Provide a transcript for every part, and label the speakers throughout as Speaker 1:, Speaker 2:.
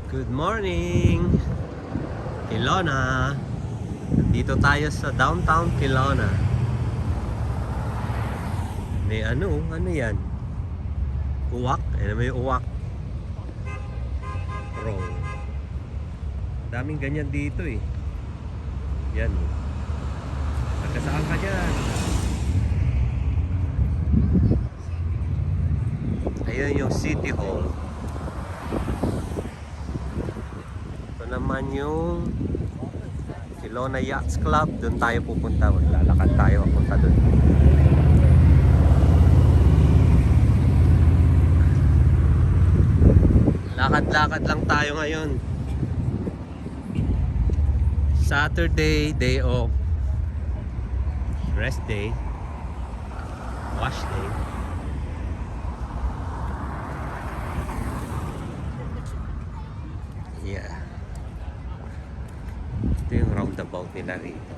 Speaker 1: Good morning, Kelowna. Dito tayo sa downtown Kelowna. May ano yan? Uwak? May uwak. Pro. Daming ganyan dito eh. Yan. Nagkasaan ka dyan. Ayun yung City Hall. Ito naman yung Kelowna Yachts Club. Doon tayo pupunta. Maglalakad tayo papunta doon. Lakad-lakad lang tayo ngayon. Saturday, day off. Rest day. Wash day. Yeah. Ito yung roundabout nila rito.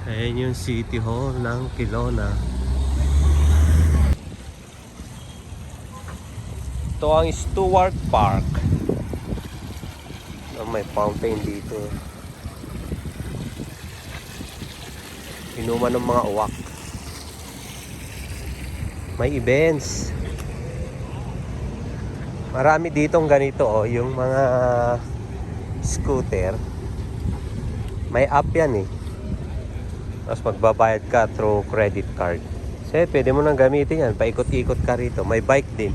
Speaker 1: Ayan yung City Hall ng Kelowna. Ito ang Stewart Park. May fountain dito. Inuman ng mga uwak. May events. Marami ditong ganito yung mga scooter. May app yan eh. Tapos magbabayad ka through credit card. Kasi pwede mo nang gamitin yan. Paikot-ikot ka rito. May bike din.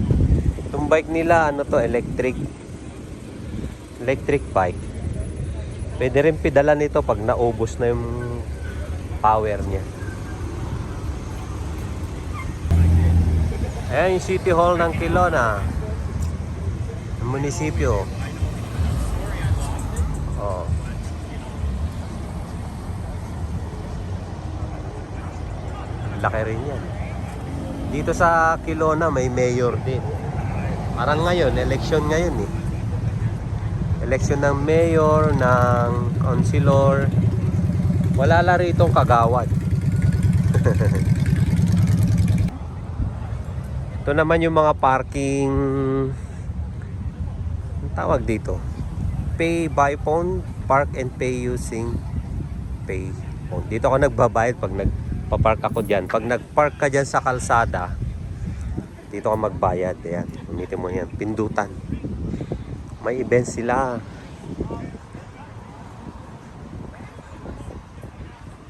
Speaker 1: Itong bike nila, electric bike. Pwede rin pedalan nito pag naubos na yung power niya. Ayan yung City Hall ng Kelowna. Ang munisipyo. Oh. Laki rin yan. Dito sa Kelowna may mayor din. Parang ngayon, election ngayon eh. Election ng mayor, ng councilor. Wala la ritong kagawad. Ito naman yung mga parking. Ang tawag dito? Pay by phone, park and pay using pay phone. Dito ako nagbabayad pag nagpa-park ako diyan. Pag nag-park ka diyan sa kalsada, dito ka magbayad. Ayan, ulitin mo yan, pindutan. May events sila.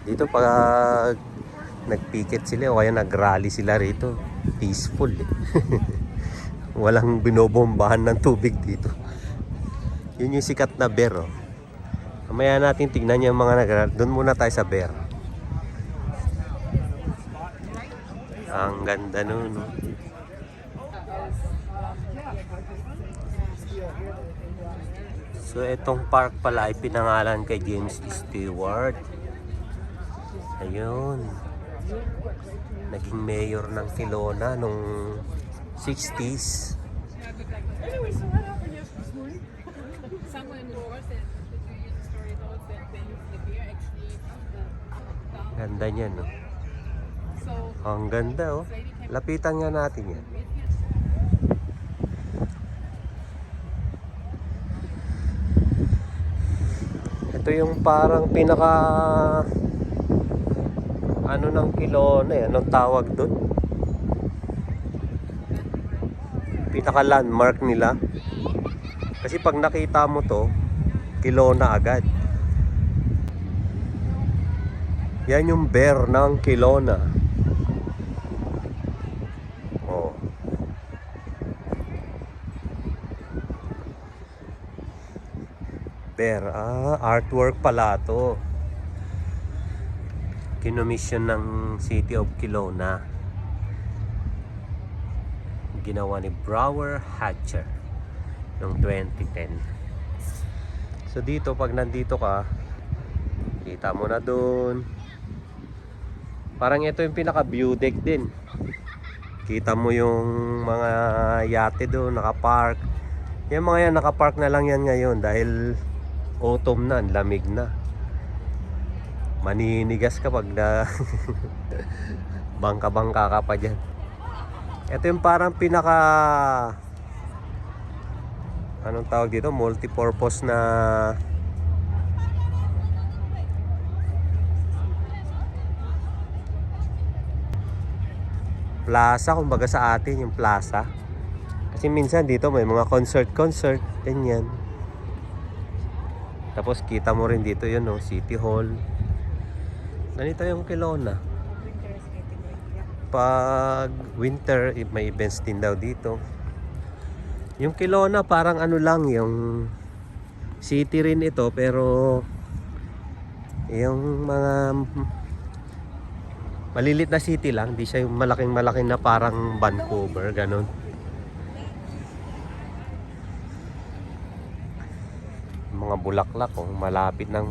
Speaker 1: Dito pag nagpikit sila o kaya nagrally sila rito, peaceful eh. Walang binobombahan ng tubig dito. Yun yung sikat na bear oh. Mamaya natin tignan yung mga nagrally. Doon muna tayo sa bear. Ang ganda nun no? So itong park pala ay pinangalan kay James Stewart. Ayun. Naging mayor ng Kelowna nung 60s. Ganda niya no. Ang ganda oh. Lapitan nga natin yan. Ito yung parang pinaka ng Kelowna eh. Anong tawag doon? Pinaka landmark nila. Kasi pag nakita mo to, Kelowna agad. Yan yung bear ng Kelowna. Oh. Bear. Artwork pala to. Kinomission ng City of Kelowna. Ginawa ni Brower Hatcher noong 2010. So dito pag nandito ka, kita mo na doon. Parang ito yung pinaka view deck din. Kita mo yung mga yate doon nakapark. Yung mga yan nakapark na lang yan ngayon dahil autumn na, lamig na. maninigas ka pag na bangka-bangka ka pa dyan. Ito yung parang pinaka anong tawag dito, multi-purpose na plaza, kumbaga sa atin yung plaza. Kasi minsan dito may mga concert, ganyan. Tapos kita mo rin dito yun, no, City Hall. Ganito yung Kelowna. Pag winter, may events din daw dito. Yung Kelowna parang ano lang, yung city rin ito, pero yung mga malilit na city lang, di siya yung malaking na parang Vancouver, ganun. Mga bulaklak, oh, malapit ng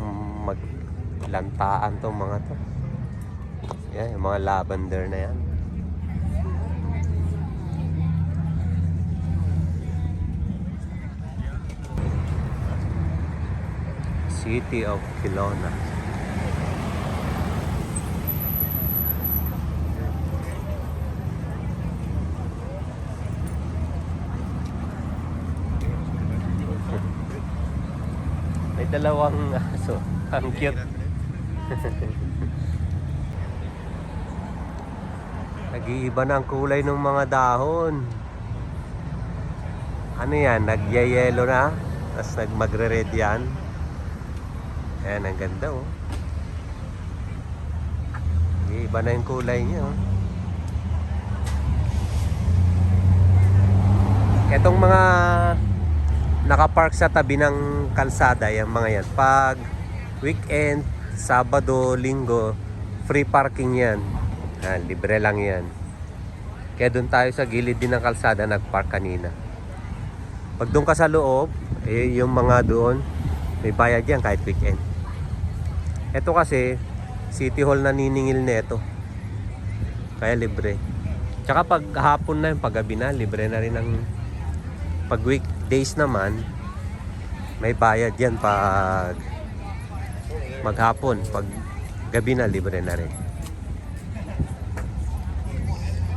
Speaker 1: maglantaan tong mga to. Yan, yung mga lavender na yan. City of Kelowna. May dalawang aso. Ang cute. Nag-iiba na ang kulay ng mga dahon. Ano yan? Nagyayelo na. Tapos magre-red yan. Ayan, ang ganda, oh. Nag-iiba na yung kulay niya, oh. Etong mga nakapark sa tabi ng kalsada, yung mga yan, pag weekend, Sabado, Linggo, free parking yan. Libre lang yan. Kaya doon tayo sa gilid din ng kalsada nagpark kanina. Pag doon ka sa loob, yung mga doon, may bayad yan kahit weekend. Ito kasi City Hall naniningil nito, kaya libre. Tsaka pag hapon na, yung paggabi na, libre na rin ang. Pag weekdays naman, may bayad yan pag maghapon. Pag gabi na, libre na rin.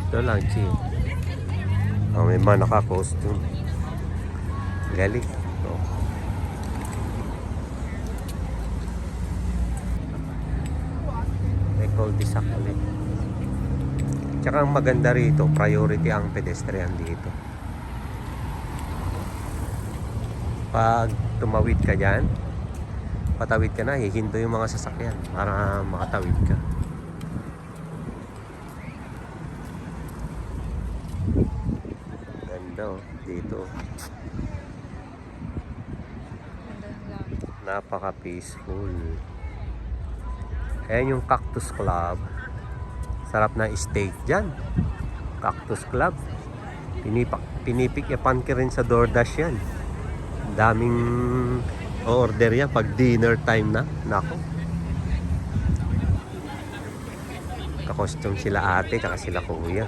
Speaker 1: Ito lang, chill. Oh, may mga naka-costume. Galing. Oh. May cul-de-sac ulit. Tsaka ang maganda rito, priority ang pedestrian dito. Pag tumawid ka dyan, patawid ka na, hihinto yung mga sasakyan para makatawid ka. Ganda, oh, dito. Napaka peaceful. Ayan yung Cactus Club. Sarap na steak dyan. Cactus Club. Pinipik-yapan ka rin sa DoorDash yan. Daming order yan pag dinner time na. Nako. Kakostume sila ate, kaka sila kuya.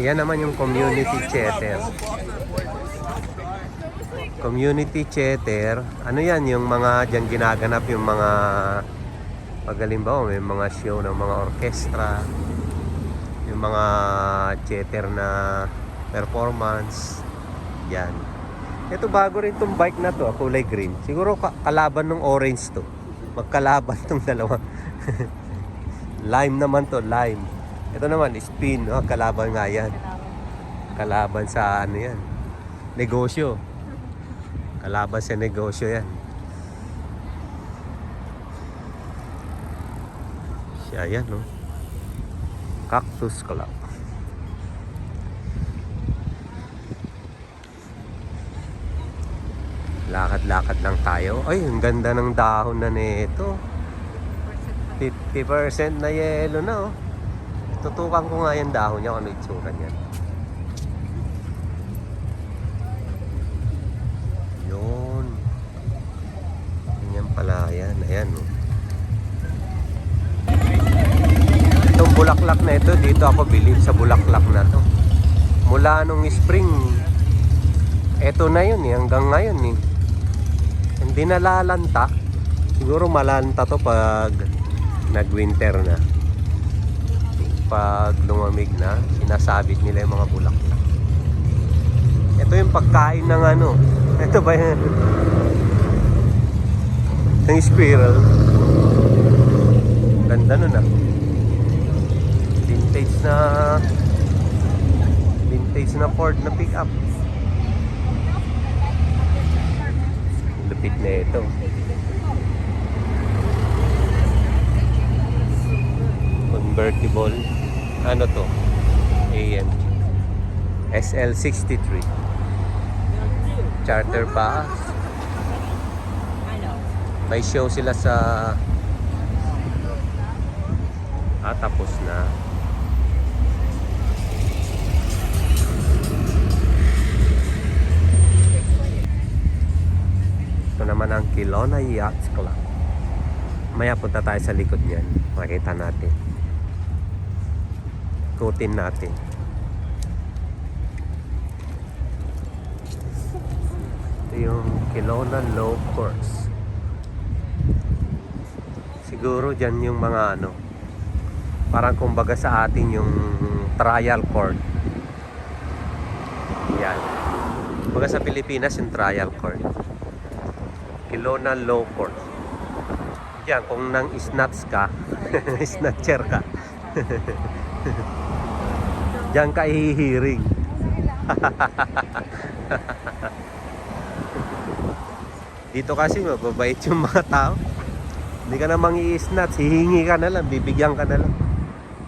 Speaker 1: Yan naman yung community theater. Community theater. Ano yan? Yung mga dyan ginaganap yung mga pagalimbaw, may mga show ng mga orkestra. Yung mga theater na performance. Yan. Ito bago rin tong bike na to, kulay green. Siguro kalaban ng orange to. Magkalaban tong dalawa. Lime naman to, lime. Ito naman, spin. Oh, kalaban nga yan. Kalaban sa ano yan. Negosyo. Kalaban sa negosyo yan. Siya yan, no? Cactus Club. Lakad-lakad lang tayo. Ay, ang ganda ng dahon na nito. 50% na yelo na, oh. Tutukan ko nga yung dahon niya, ano itsura niyan. Yun. Ganyan pala yan. Ayan, oh. Itong bulaklak na ito, dito ako bilib sa bulaklak na to. Mula nung spring, eto na yun eh, hanggang ngayon eh. Hindi nalalanta. Siguro malanta to pag nag-winter na. Pag lumamig na, sinasabit nila yung mga bulaklak. Ito yung pagkain ng ano. Ito ba yan? Ng squirrel. Ganda nun ah. Vintage na Ford na pickup. Lupit na ito. Convertible. Ano to? AMG SL63. Charter pa. May show sila sa tapos na. Ito naman ang Kelowna Yacht Club. Maya punta tayo sa likod niyan. Makita natin. Ikutin natin. Ito yung Kelowna Law Course. Siguro dyan yung mga ano, parang kumbaga sa atin yung trial court. Yan. Kumbaga sa Pilipinas yung trial court. Kelowna Law Court. Yan, kung nang snatch ka, snatcher ka. Diyan ka ihihiring. Dito kasi mababait yung mga tao. Hindi ka namang i-snatch, hihingi ka na lang, bibigyan ka na lang.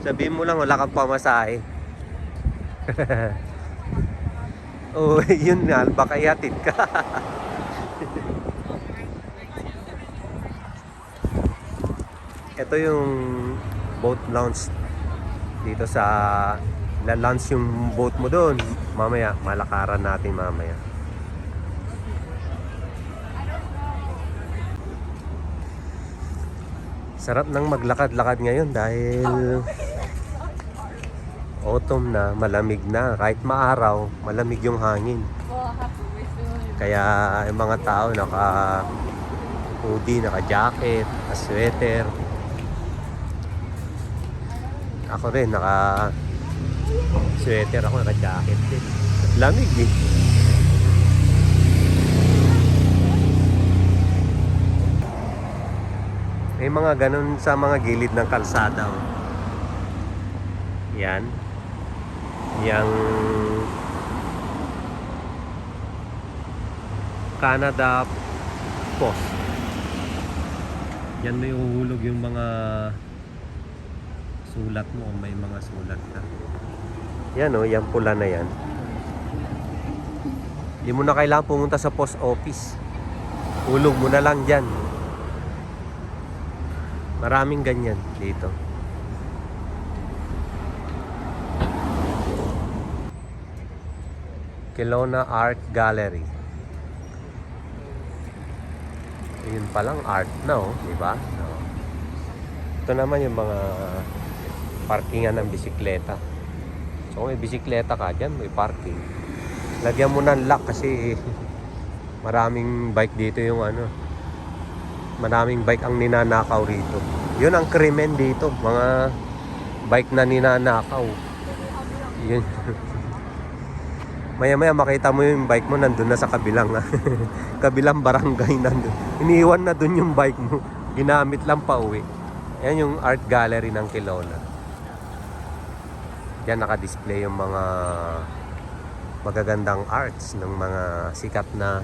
Speaker 1: Sabihin mo lang wala kang pamasahe. Oh, yun nga, baka ihatid ka. Ito yung boat launch dito sa la-launch yung boat mo doon. Mamaya, malakaran natin mamaya. Sarap nang maglakad-lakad ngayon dahil autumn na, malamig na. Kahit maaraw, malamig yung hangin. Kaya yung mga tao naka-hoodie, naka-jacket, naka-sweater. Ako rin, naka-sweater ako, naka-jacket din. Lamig eh. May mga ganun sa mga gilid ng kalsada. Oh. Yan. Yang Canada Post. Yan may uhulog yung mga sulat mo. May mga sulat ka. Yan o, yung pula na yan. Hindi mo na kailangan pumunta sa post office. Hulog mo na lang dyan. Maraming ganyan dito. Kelowna Art Gallery. Yun palang art na oh, di ba? So, ito naman yung mga parkingan ng bisikleta. So kung may bisikleta ka dyan, may parking. Lagyan mo ng lock kasi maraming bike dito yung ano. Maraming bike ang ninanakaw rito. Yun ang krimen dito, mga bike na ninanakaw. Yun. Maya-maya makita mo yung bike mo nandun na sa kabilang kabilang barangay nandun. Iniiwan na dun yung bike mo. Ginamit lang pa uwi. Yan yung art gallery ng Kelowna. Yan naka-display yung mga magagandang arts ng mga sikat na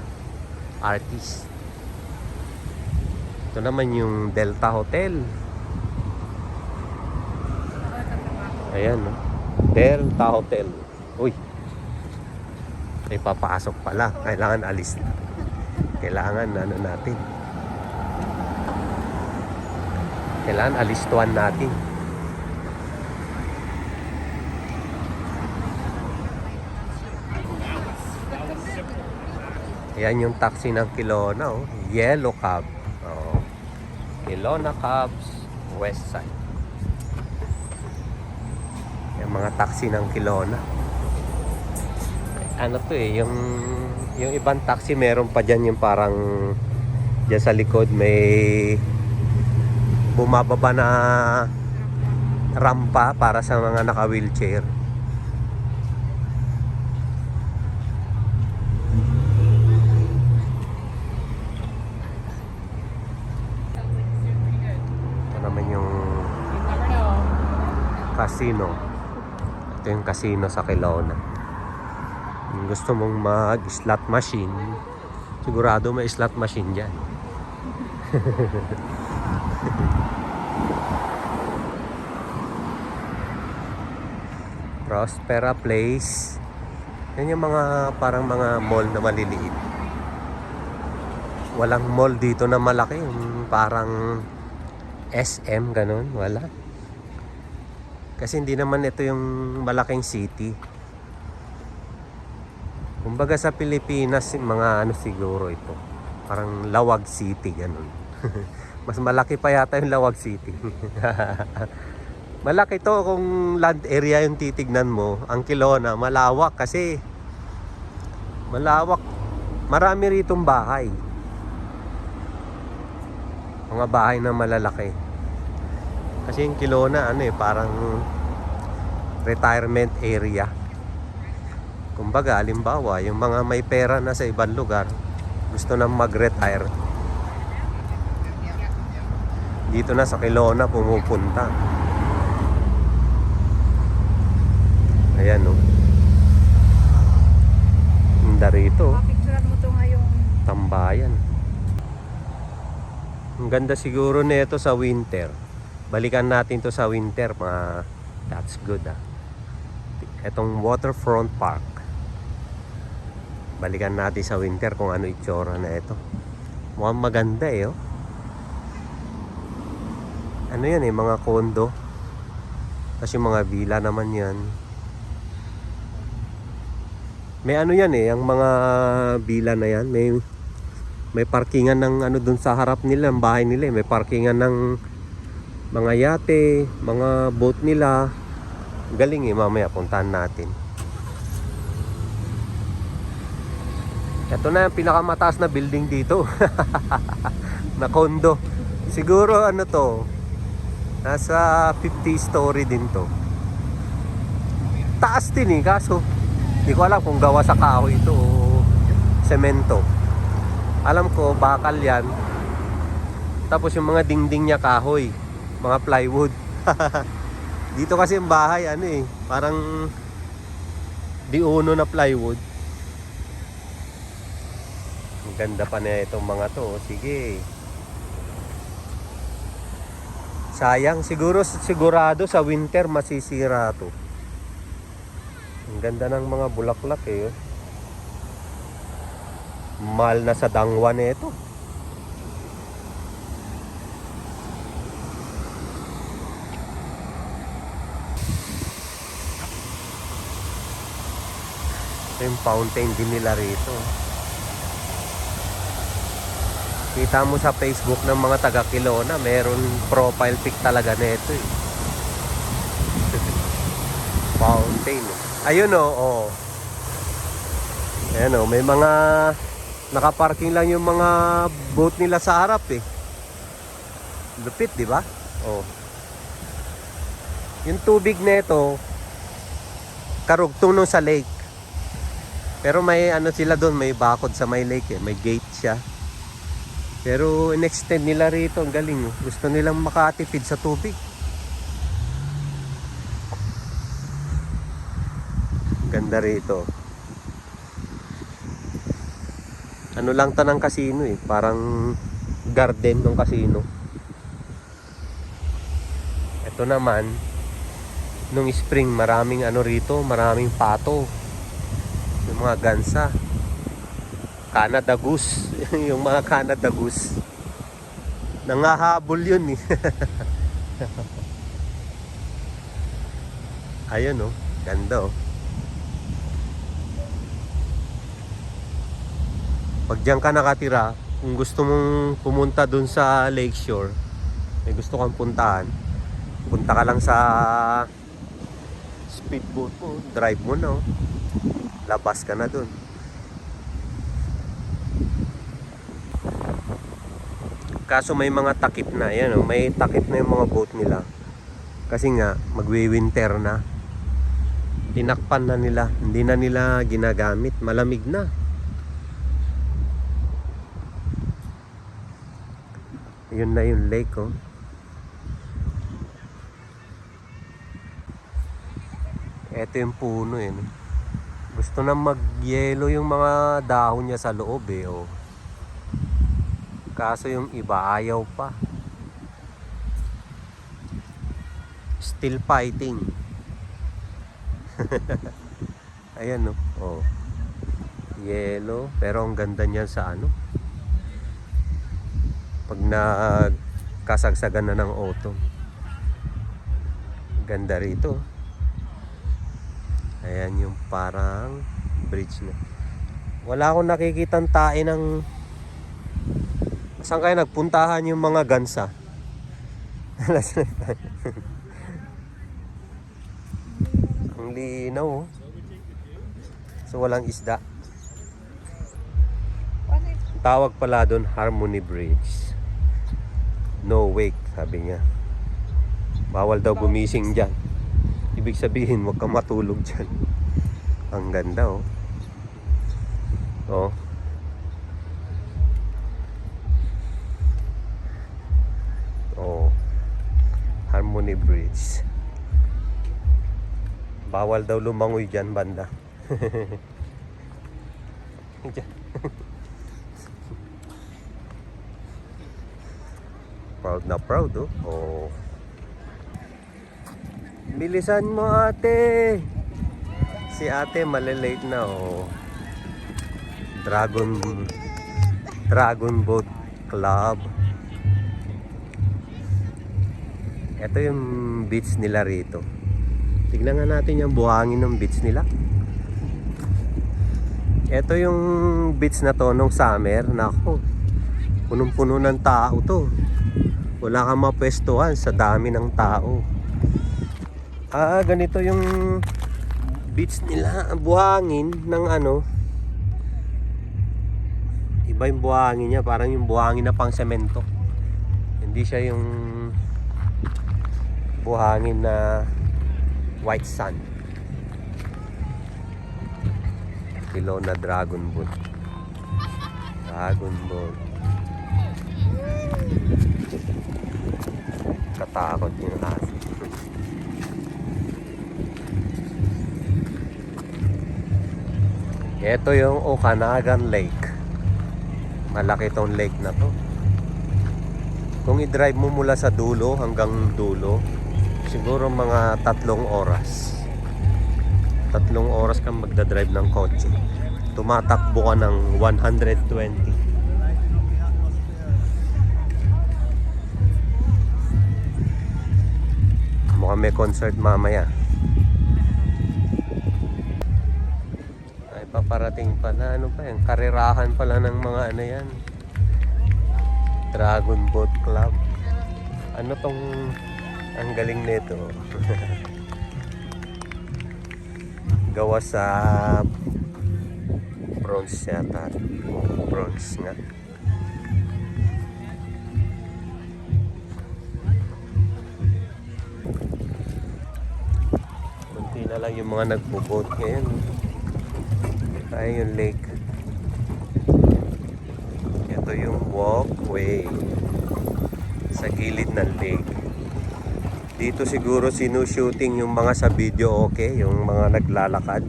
Speaker 1: artist. Ito naman yung Delta Hotel. Ayan, no? Delta Hotel. Uy. May papasok pala. Kailangan alis. Kailangan ano natin. Kailangan alistuan natin. Ayan yung taxi ng Kelowna, oh. Yellow cab. Oh. Kelowna Cabs West Side. Yung mga taxi ng Kelowna. Ano to eh, yung ibang taxi meron pa dyan yung parang Diyan sa likod may bumababa na rampa para sa mga naka-wheelchair. Ito naman yung casino. Ito yung casino sa Kelowna. Kung gusto mong mag-slot machine, sigurado may slot machine dyan. Prospera Place. Yan yung mga parang mga mall na maliliit. Walang mall dito na malaki, yung parang SM ganun, wala. Kasi hindi naman ito yung malaking city. Kumbaga sa Pilipinas, mga ano siguro ito, parang Lawag City ganun. Mas malaki pa yata yung Lawag City. Malaki to kung land area yung titignan mo. Ang Kelowna, malawak kasi. Malawak. Marami ritong bahay. Mga bahay na malalaki. Kasi yung Kelowna, parang retirement area. Kumbaga, halimbawa, yung mga may pera na sa ibang lugar, gusto na mag-retire. Dito na sa Kelowna pumupunta. Ayan, no. Ganda rito.
Speaker 2: Picturean mo to ngayong
Speaker 1: Tambayan. Ang ganda siguro nito sa winter. Balikan natin to sa winter. That's good, ah. Itong Waterfront Park. Balikan natin sa winter kung ano itsura na ito. Mukhang maganda eh, oh. Ano yan eh, mga condo. Kasi mga villa naman yan. May ano yan eh, ang mga villa na yan, may parkingan ng ano dun sa harap nila, ang bahay nila eh. May parkingan ng mga yate, mga boat nila. Galing eh, mamaya puntahan natin. Ito na yung pinakamataas na building dito. Na condo. Siguro ano to, nasa 50 story din to. Taas din eh, kaso hindi ko alam kung gawa sa kahoy ito o semento. Alam ko bakal yan. Tapos yung mga dingding niya kahoy, mga plywood. Dito kasi yung bahay parang di uno na plywood. Ang ganda pa na itong mga to. Sige. Sayang, sigurado sa winter masisira to. Ang ganda ng mga bulaklak eh. Mahal na sa dangwa na ito. Ito yung fountain din nila rito. Kita mo sa Facebook ng mga taga Kelowna, meron profile pic talaga na ito eh. Fountain. Ayun oh. Ayan oh, may mga nakaparking lang yung mga boat nila sa harap eh. Lupit, di ba? Oh. Yung tubig nito karugtong nung sa lake. Pero may ano sila doon, may bakod sa may lake eh, may gate siya. Pero in-extend nila rito, ang galing. Gusto nilang makatipid sa tubig. Ganda rito. Ano lang to ng casino eh, parang garden ng casino. Ito naman, nung spring maraming ano rito, maraming pato. Yung mga gansa. Canada Goose. Yung mga Canada Goose. Nangahabol yun eh. Ayun oh, ganda oh. Pag diyan ka nakatira, kung gusto mong pumunta dun sa Lakeshore, may gusto kang puntahan, punta ka lang sa speedboat mo, drive mo na, labas ka na dun. Kaso may mga takip na. Yan, oh, may takip na yung mga boat nila. Kasi nga, magwi-winter na. Tinakpan na nila. Hindi na nila ginagamit. Malamig na. Yun na yung lake, oh. Ito yung puno, eh. Gusto na mag-yelo yung mga dahon niya sa loob, eh, oh. Kaso yung iba ayaw pa. Still fighting. Ayan, no. Oh. Yellow, pero ang ganda niyan sa ano. Pag nagkasagsagan na ng autumn. Ganda rito. Ayan yung parang bridge na. Wala akong nakikitang tae ng... Saan kayo nagpuntahan yung mga gansa? Ang linaw, oh. So walang isda. Tawag pala doon Harmony Bridge. No wake, sabi niya. Bawal daw gumising dyan. Ibig sabihin, huwag kang matulog dyan. Ang ganda, oh. Oh. Oh. Harmony Bridge. Bawal daw lumangoy dyan, banda. Proud na proud, oh. Oh. Bilisan mo, ate. Si ate malilate na, oh. Dragon Boat Club. Ito yung beach nila rito. Tignan nga natin yung buhangin ng beach nila. Ito yung beach na to nung summer. Nako, punong-puno ng tao to. Wala kang mapwestuhan sa dami ng tao. Ganito yung beach nila. Buhangin ng ano. Iba yung buhangin niya. Parang yung buhangin na pang semento. Hindi siya yung buhangin na white sand. Kilo na Dragon Boat. Dragon Boat. Katakot yung aso. Ito yung Okanagan Lake. Malaki tong lake na to. Kung i-drive mo mula sa dulo hanggang dulo, siguro mga 3 oras. 3 oras kang magdadrive ng kotse. Tumatakbo ka ng 120. Mukhang may concert mamaya. Ay, paparating pala. Ano pa yan? Karerahan pala ng mga ano yan. Dragon Boat Club. Ano tong... Ang galing nito. Gawa sa bronze yata. Bronze nga. Kunti na lang yung mga nagbo-boat ngayon. Ay, yung lake. Ito yung walkway sa gilid ng lake. Dito siguro sinushooting yung mga sa video, okay? Yung mga naglalakad.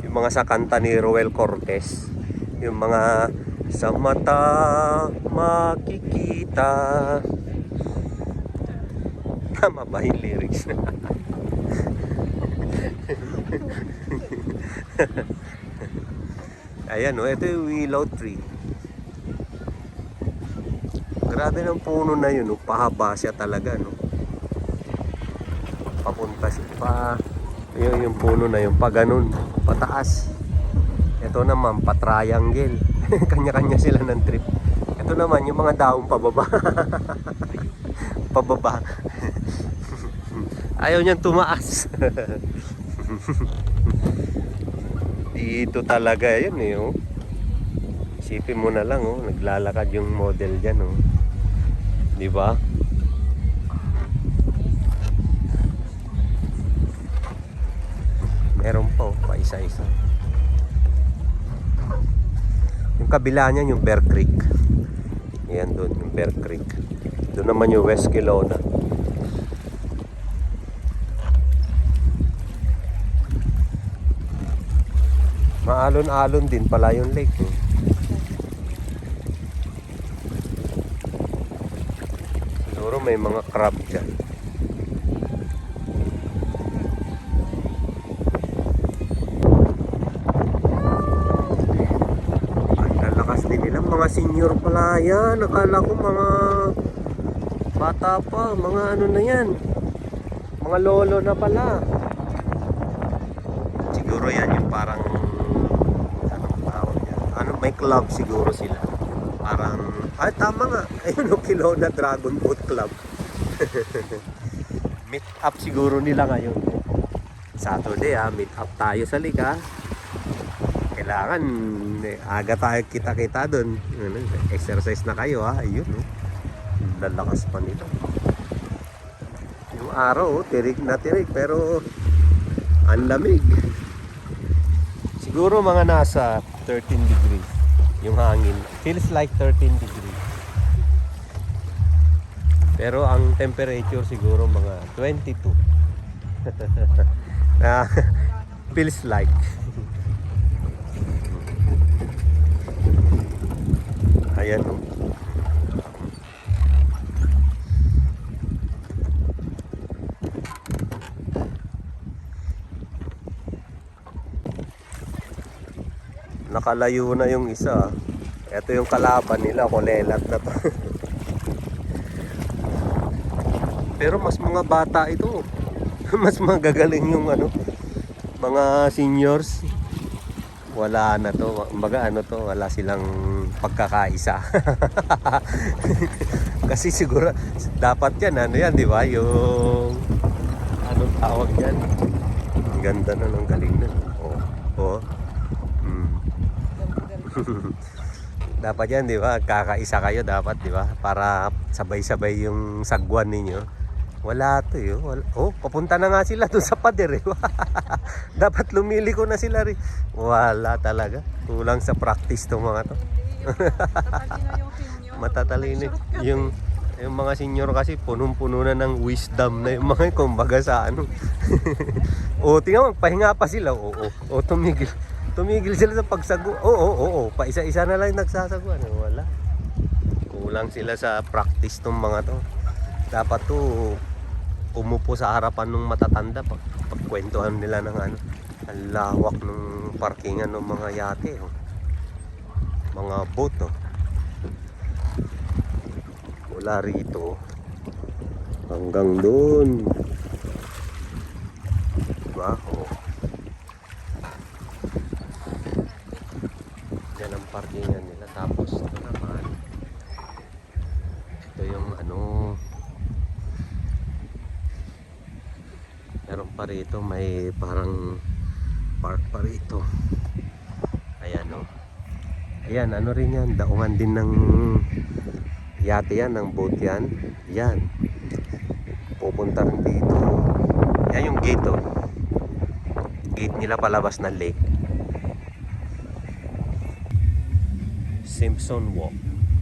Speaker 1: Yung mga sa kanta ni Roel Cortez. Yung mga sa mata makikita. Tama ba yung lyrics? Ayan, oh, ito yung willow tree. Grabe ng puno na yun, oh. Pahaba siya talaga, no? Papunta siya pa. Yung puno na yun, pa ganun, pataas. Ito naman, pa-triangle. Kanya-kanya sila ng trip. Ito naman, yung mga daong pababa. Pababa. Ayaw niyang tumaas. Dito talaga yun, eh, oh. Isipin mo na lang, oh, naglalakad yung model dyan, oh. Di ba? Meron pa isa-isa. Yung kabila niyan yung Bear Creek. Ayan doon yung Bear Creek. Doon naman yung West Kelowna. Maalon-alon din pala yung lake. Siguro may mga crab dyan. Ang lakas din nila. Mga senior pala yan. Akala ko mga bata pa. Mga ano na yan. Mga lolo na pala. Siguro yan yung parang may club siguro sila. Parang, ay tama nga. Ayun o, Kelowna Dragon Boat Club. Meet up siguro nila ngayon. Saturday meet up tayo sa lika. Kailangan, aga tayo kita-kita doon. Exercise na kayo Ayun lalakas pa nila. Yung araw, tirik na tirik. Pero, ang lamig. Siguro mga nasa 13 degrees yung hangin. Feels like 13 degrees. Pero ang temperature siguro mga 22. Feels like. Ayan Nakalayo na yung isa. Ito yung kalaban nila, kulelat na to. Pero mas mga bata ito. Mas magagaling yung mga seniors. Wala na to. Kumbaga wala silang pagkakaisa. Kasi siguro dapat yan, yan, di ba? Yung anong tawag yan? Ang ganda na ng galing na. Dapat yan, di ba? Kakaisa kayo dapat, di ba? Para sabay-sabay yung sagwan ninyo. Wala to Wala. Papunta na nga sila doon sa pader Dapat lumiliko na sila rin. Wala talaga. Kulang sa practice tong mga to. Matatalino. Yung mga senior kasi punong-puno na ng wisdom na yung mga kumbaga sa tingnan mo, pahinga pa sila. Tumigil. Tumigil sila sa pagsago. Pa isa-isa na lang nagsasaguan. Wala. Kulang sila sa practice tong mga to. Dapat to umupo sa harapan ng matatanda pagkwentuhan nila ng ang lawak ng parkingan ng mga yate. Mga boat. Mula rito hanggang doon. Diba? Yan ang parkingan nila. Tapos ito naman, ito yung meron pa rito, may parang park pa rito. Ayan ayan, rin yan, daungan din ng yate yan, ng boat yan. Yan, pupunta rin dito. Yan yung gate gate nila palabas ng lake. Simpson Walk.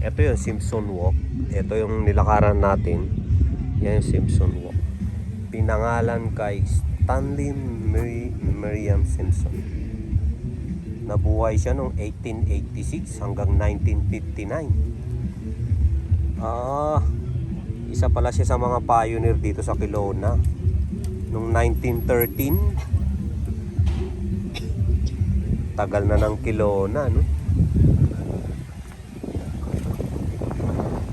Speaker 1: Ito yung Simpson Walk. Ito yung nilakaran natin. Yan yung Simpson Walk. Pinangalan kay Stanley Miriam Simpson. Nabuhay siya noong 1886 hanggang 1959. Isa pala siya sa mga pioneer dito sa Kelowna. Noong 1913. Tagal na ng Kelowna,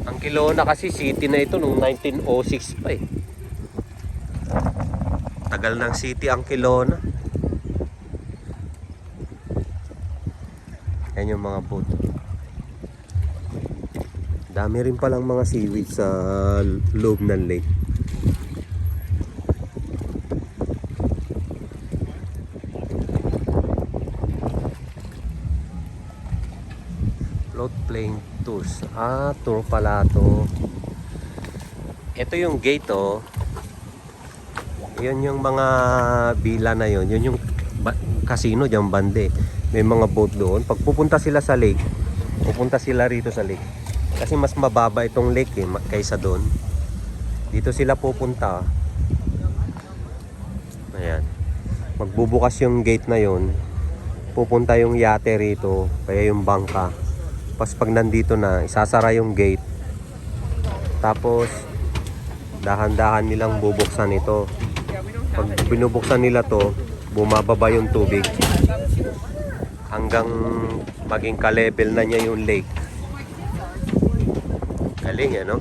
Speaker 1: Ang Kelowna kasi city na ito noong 1906 pa Tagal ng city ang Kelowna. Yan yung mga boat. Dami rin palang mga seaweed sa loob ng lake. Float plane tours. Tour pala to. Ito yung gate, oh. Yun yung mga villa na yun. Yun yung casino dyan bande. May mga boat doon. Pag pupunta sila sa lake, pupunta sila rito sa lake. Kasi mas mababa itong lake kaysa doon. Dito sila pupunta. Ayan. Magbubukas yung gate na yun. Pupunta yung yate rito. Kaya yung bangka. Tapos pag nandito na, isasara yung gate. Tapos dahan-dahan nilang bubuksan ito. Pag binubuksan nila to, bumababa yung tubig hanggang maging ka-level na niya yung lake. Galing, no?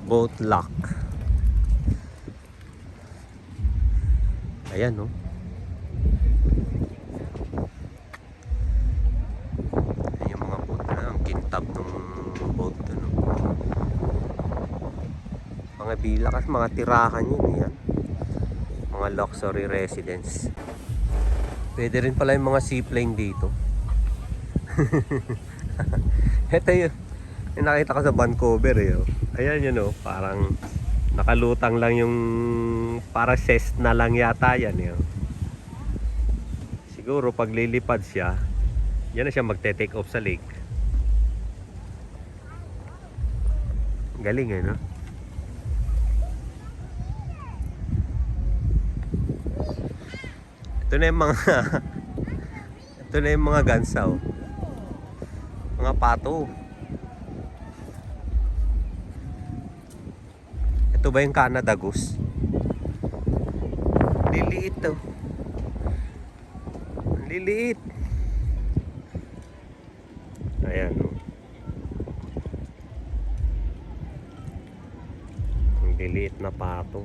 Speaker 1: Boat lock. Ayan, no? Ayan yung mga boat na ang kintab ng boat, no? Mga villa kasi mga tirahan yun, yan. Mga luxury residence. Pwede rin pala yung mga seaplane dito. Ito yung nakita ko sa Vancouver, eh. Ayan yun, oh. Parang nakalutang lang yung para Cessna lang yata yan, eh. Siguro pag lilipad siya, yan na siya magte-take off sa lake. Galing, eh, no? Ito na yung mga ito na yung mga gansaw. Mga pato. Ito ba yung Canada Goose? Liliit to. Liliit. Ayan, oh. Ang liliit na pato.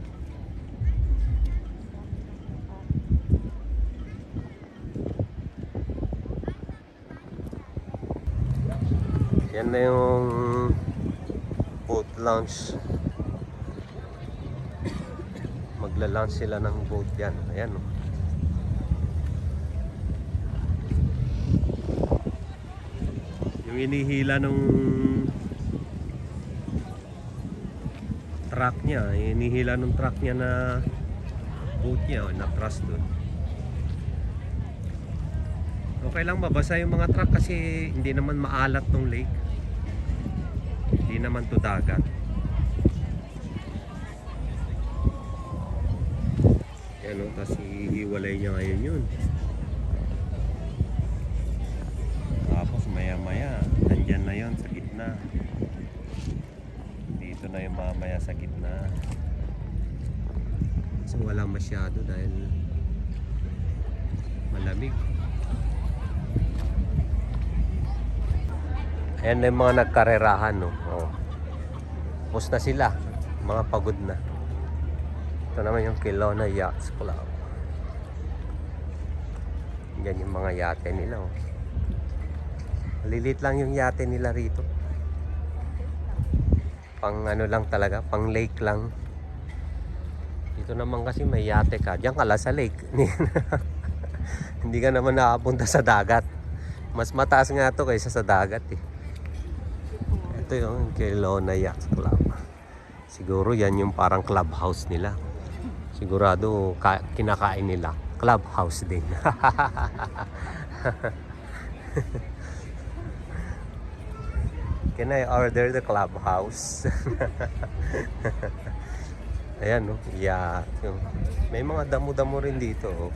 Speaker 1: Yan na yung boat launch. Magla-launch sila ng boat yan. Ayan, oh. Yung inihila ng truck niya, inihila ng truck niya na boat niya, na-trust doon. Okay lang mabasa yung mga truck kasi hindi naman maalat tong lake. Hindi naman to dagat. Yan, o, tapos ihiwalay niya ngayon yun. Tapos maya maya nandyan na yun sa gitna. Dito na yung mamaya sa gitna. So wala masyado dahil malamig. Ayan na yung mga nagkarerahan, no? Oh. Tapos na sila. Mga pagod na. Ito naman yung Kelowna Yachts Club. Yan yung mga yate nila, oh. Malilit lang yung yate nila rito. Pang ano lang talaga, pang lake lang. Dito naman kasi may yate ka. Diyan ka lang sa lake. Hindi ka naman nakapunta sa dagat. Mas mataas nga to kaysa sa dagat, eh. Ito yung Kelowna Yachts Club. Siguro yan yung parang clubhouse nila. Sigurado kinakain nila. Clubhouse din. Can I order the clubhouse? Ayan, no? Yeah. May mga damo-damo rin dito, oh.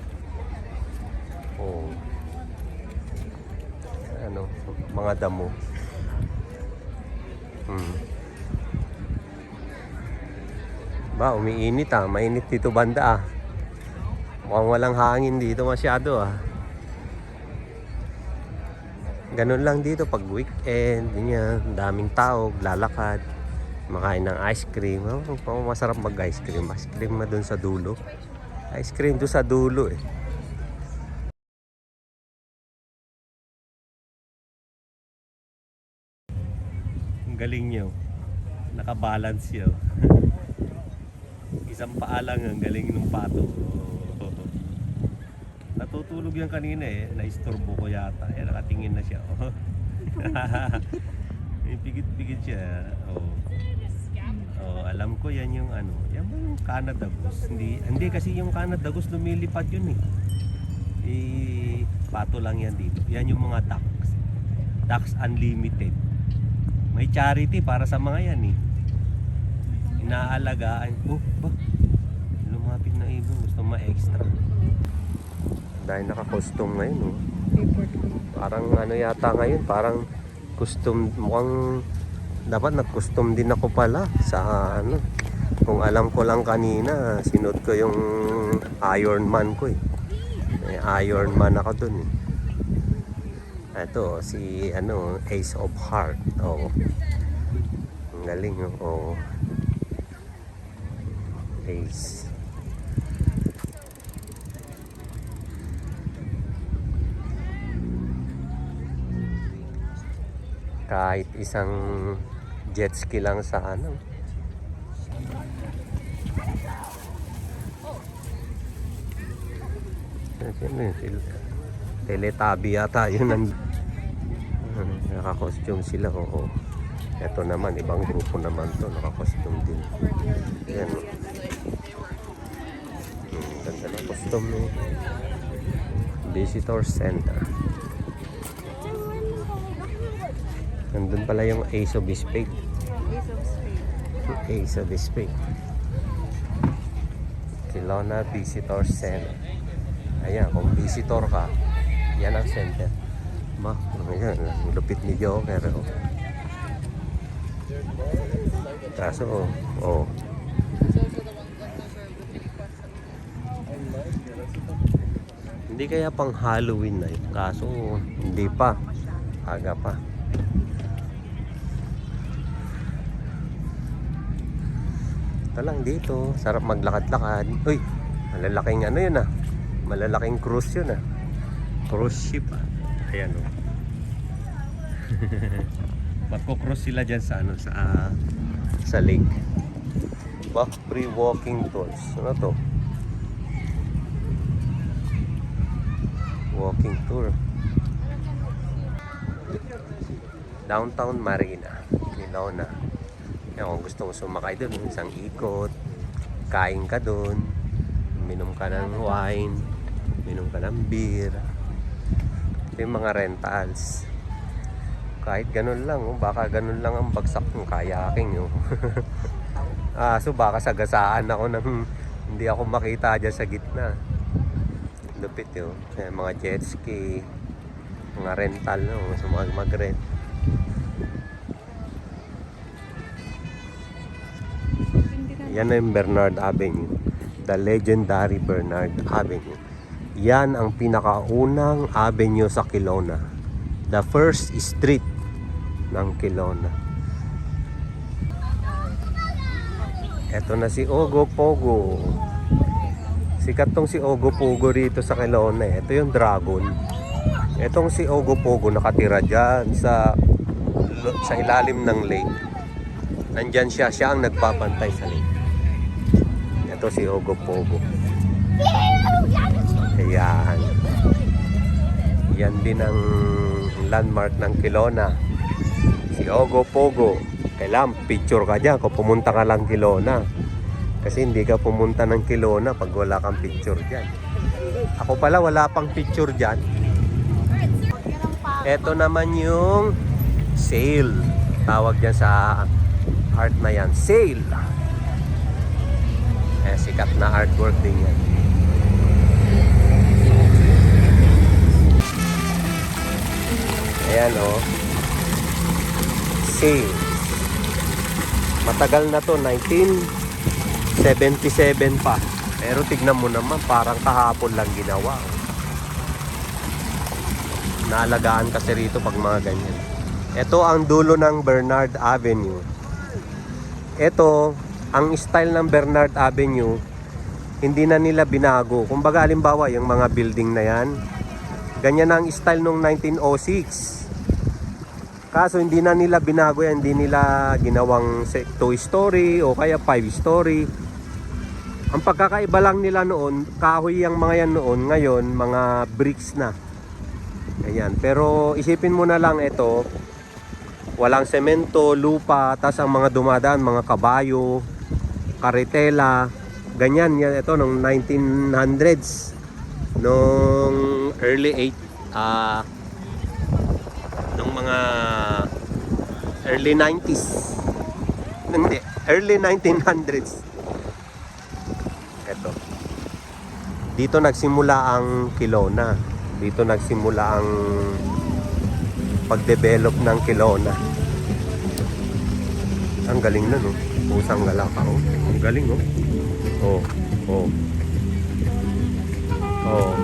Speaker 1: Oh. Ano, mga damo. Ba, umiinit, ah. Mainit dito banda, ah. Mukhang walang hangin dito masyado, ah. Ganun lang dito pag weekend, ganyan, daming tao, lalakad, makain ng ice cream. Oh, masarap mag-ice cream. Ice cream na dun sa dulo. Ice cream dun sa dulo, eh. Ang galing niyo. Nakabalance niyo. Isang paa lang, ang galing ng pato. Natutulog yan kanina, eh. Naistorbo ko yata. Eh, nakatingin na siya. May pigit-pigit siya. Oh. Oh, alam ko yan yung ano. Yan ba yung Canada Goose? Hindi kasi yung Canada Goose lumilipad yun eh. Pato lang yan dito. Yan yung mga ducks. Ducks Unlimited. May charity para sa mga yan eh. Inaalagaan. Oh, ba? Lumapit na ibon. Gusto ma-extra. Dahil naka-costume ngayon oh. Parang ano yata ngayon. Parang costume. Mukhang dapat nag-costume din ako pala sa ano. Kung alam ko lang kanina, sinuot ko yung Iron Man ko eh. May Iron Man ako dun eh. Ito, si ano, Ace of Heart. Oo. Ang galing, oo. Ace. Kahit isang jet ski lang sa ano. Teletabi yata yun. Naka-costume sila, oo. Ito naman, ibang grupo naman to, naka-costume din. Yan. Ganda na costume eh. Visitor Center. Nandun pala yung Ace of Spades. Ace of Spades. Kelowna Visitor Center. Ayan, kung visitor ka, yan ang center. Ayan, lupit ni Joker. Oh. Kaso, oh. Hindi kaya pang Halloween na yun. Kaso, hindi pa. Aga pa. Ito lang dito. Sarap maglakad-lakad. Uy, malalaking ano yun ah. Malalaking cruise yun ah. Cruise ship ah. Ayan o. Magko-cross sila dyan sa ano, sa lake. Free walking tours. Ano to? Walking tour. Downtown Marina, Kelowna. Yan, kung gusto mo sumakay doon, isang ikot, kain ka doon, minom ka ng wine, minom ka ng beer. Ito yung mga rentals. Kahit ganun lang, oh, baka ganun lang ang bagsak ng kayaking. Oh. So baka sagasaan ako ng hindi ako makita dyan sa gitna. Lupit yun. Mga jet ski, mga rental, no? So mag-rent. Yan na yung Bernard Avenue. The legendary Bernard Avenue. Yan ang pinakaunang avenue sa Kelowna. The first street ng Kelowna. Eto na si Ogo Pogo. Sikat tong si Ogo Pogo rito sa Kelowna. Ito yung dragon. Etong si Ogo Pogo nakatira dyan sa ilalim ng lake. Nandyan siya ang nagbabantay sa lake. Ito si Ogo Pogo. Ayan. Yan din ang landmark ng Kelowna. Si Ogo Pogo. Kailangan picture ka dyan kung pumunta ka lang Kelowna. Kasi hindi ka pumunta ng Kelowna pag wala kang picture dyan. Ako pala wala pang picture dyan. Ito naman yung sail. Tawag dyan sa art na yan. Sail. Sikat na artwork din yan. Ayan oh. Sail. Matagal na to, 1977 pa. Pero tignan mo naman, parang kahapon lang ginawa. Naalagaan kasi rito pag mga ganyan. Ito ang dulo ng Bernard Avenue. Ito, ang style ng Bernard Avenue, hindi na nila binago. Kumbaga, halimbawa, yung mga building na yan, ganyan ang style nung 1906. Kaso hindi na nila binago yan, hindi nila ginawang 2-story o kaya 5-story. Ang pagkakaiba lang nila noon, kahoy yung mga yan noon, ngayon mga bricks na. Ayan, pero isipin mo na lang ito, Walang semento, lupa, tas ang mga dumadaan, mga kabayo, karetela, ganyan. Yan, ito, nung 1900s, nung nung mga early 90s. Hindi, early 1900s. Ito. Dito nagsimula ang Kelowna. Dito nagsimula ang pag-develop ng Kelowna. Ang galing na, no? Pusang galaka, oh. Ang galing, oh. Oh, oh. Oh.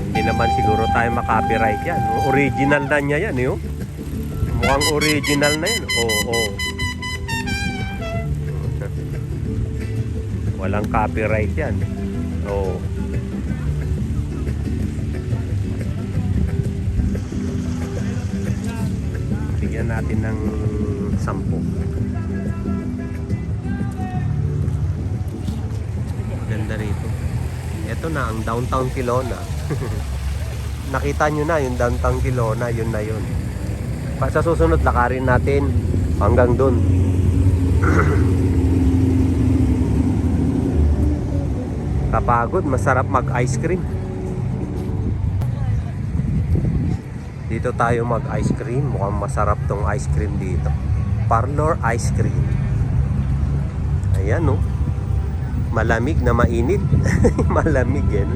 Speaker 1: Hindi naman siguro tayo makapiright yan. Original na niya yan, eh, oh. Mukhang original na yan. Oh, oh. Walang copyright yan. Oh. Bigyan natin ng 10. Ganda rito. Ito na ang downtown Kelowna. Nakita nyo na yung downtown Kelowna. Yun na yun. Sa susunod, lakarin natin hanggang dun. Kapagod, masarap mag ice cream. Dito tayo mag ice cream. Mukhang masarap tong ice cream dito. Parlor ice cream. Ayan, no. Malamig na mainit. Malamig yan.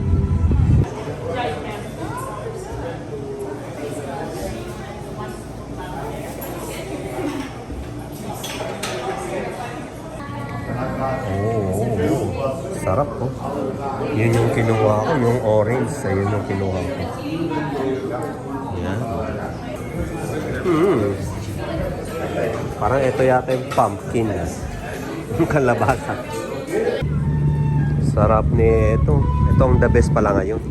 Speaker 1: Sarap, oh. Yun yung kinuha ko, yung orange. Ayun yung kinuha ko. Yan. Parang ito yata yung pumpkin. Yung kalabasa. Sarap ni ito. Ito ang the best pala ngayon.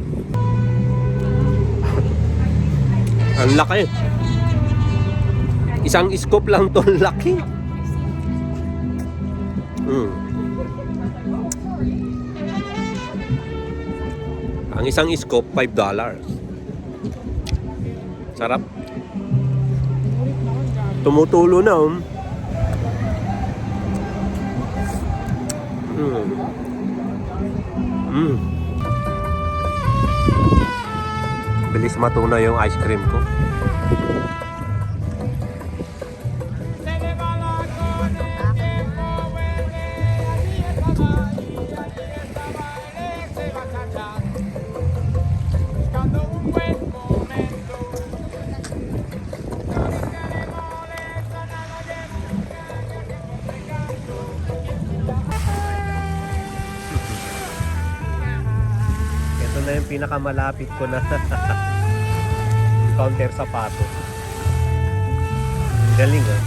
Speaker 1: Ang laki. Isang scoop lang to, laki. Ang isang scoop, $5. Sarap. Tumutulo na, oh. Bilis matuna yung ice cream ko. Ito na yung pinakamalapit ko na counter sapato. Galing, ah.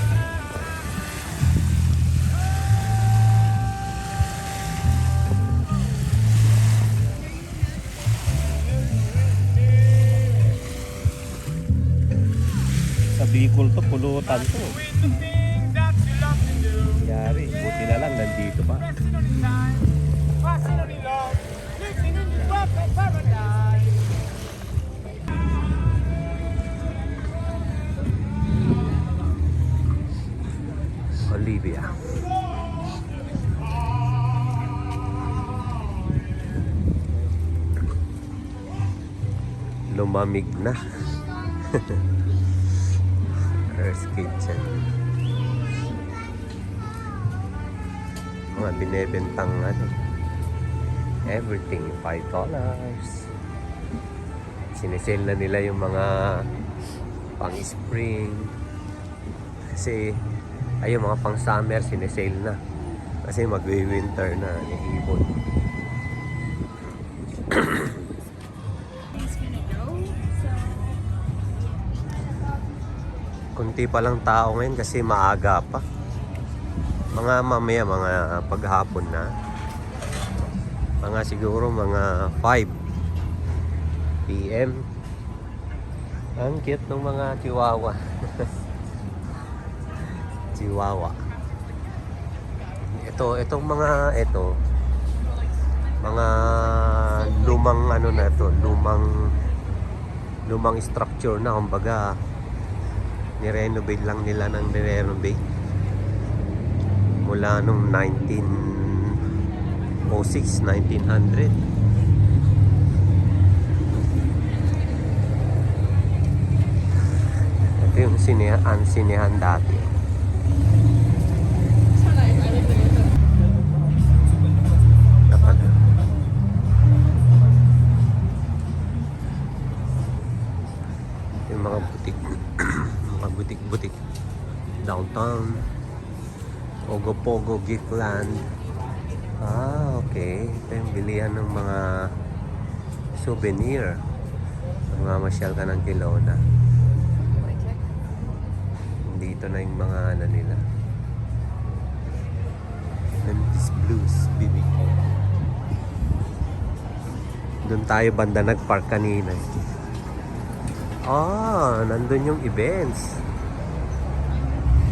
Speaker 1: Sa Bicol to, pulutan to. Yari, buti na lang nandito pa. Olivia. Lumamig na. Earth's Kitchen. Mga binebentang ano, everything $5. Sinesale na nila yung mga pang spring kasi ay yung mga pang summer sinesale na kasi magwi-winter na yung ibon. Kunti pa lang tao ngayon kasi maaga pa. Mga mamaya, mga paghapon na. Mga siguro mga 5 PM. Ang cute ng mga chihuahua. Chihuahua. Itong mga Mga lumang ano na to, lumang structure na, kumbaga ni-renovate lang nila ng ni-renovate mula nung 1906, 1900. Ito yung sinehan dati. Dapat yung mga butik mga butik-butik downtown. Ogopogo Giftland. Okay, ito yung bilihan ng mga souvenir. Mamasyal ka ng Kelowna. Dito na yung mga ano nila, Memphis Blues BBQ. Doon tayo banda nagpark kanina. Nandun yung events.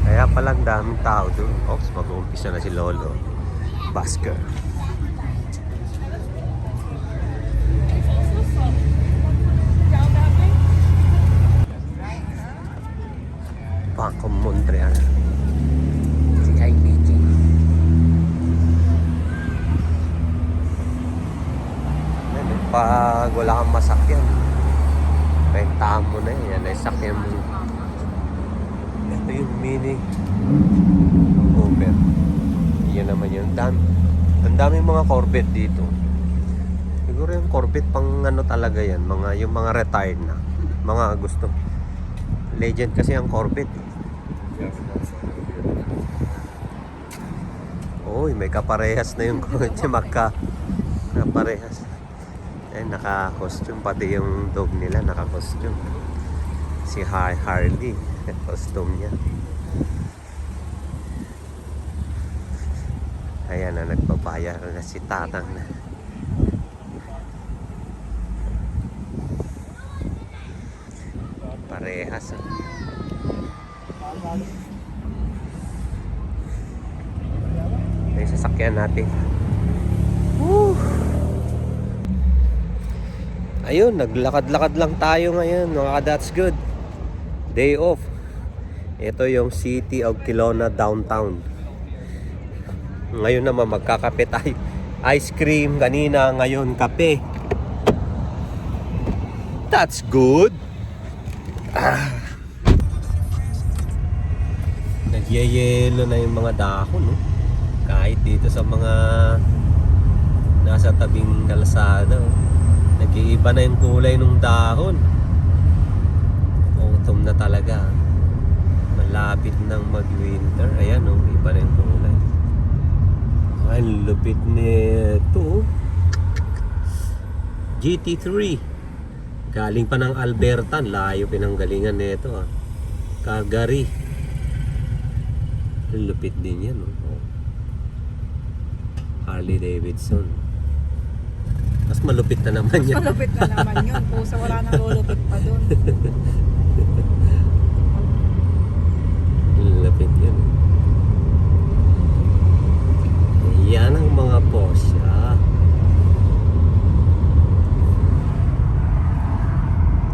Speaker 1: Kaya palang daming tao doon. Oops, mag-uumpisa na si Lolo Basker. Bank of Montreal. CIBG. Pag wala kang masakyan, rentahan mo na yan. Ay sakyan mo. Ito yung mini Cooper. Yan naman yun. Ang daming mga Corvette dito. Siguro yung Corvette pang ano talaga yan. Yung mga retired na. Mga gusto. Legend kasi ang Corvette. Uy, may kaparehas na yung kotse. Kaparehas. Naka-costume. Pati yung dog nila naka-costume. Si Harley. Costume niya. Ayan na, nagpapaya na si Tatang na. Parehas. May sasakyan natin. Woo! Ayun, naglakad-lakad lang tayo ngayon. That's good. Day off. Ito yung City of Kelowna downtown. Ngayon naman magkakape tayo. Ice cream kanina, ngayon kape. That's good. Nagyayelo na yung mga dahon, no? Kahit dito sa mga nasa tabing kalsada, oh. Nag-iiba na yung kulay ng dahon. Autumn na talaga. Malapit nang mag-winter. Ayan, oh, iba na yung kulay. Ay, lupit nito. GT3. Galing pa ng Alberta. Layo pinanggalingan nito, ah. Calgary. Lupit din yan, oh. Harley Davidson. Mas malupit na naman yan.
Speaker 2: Malupit na naman yun. Pusa, wala nang lulupit pa dun.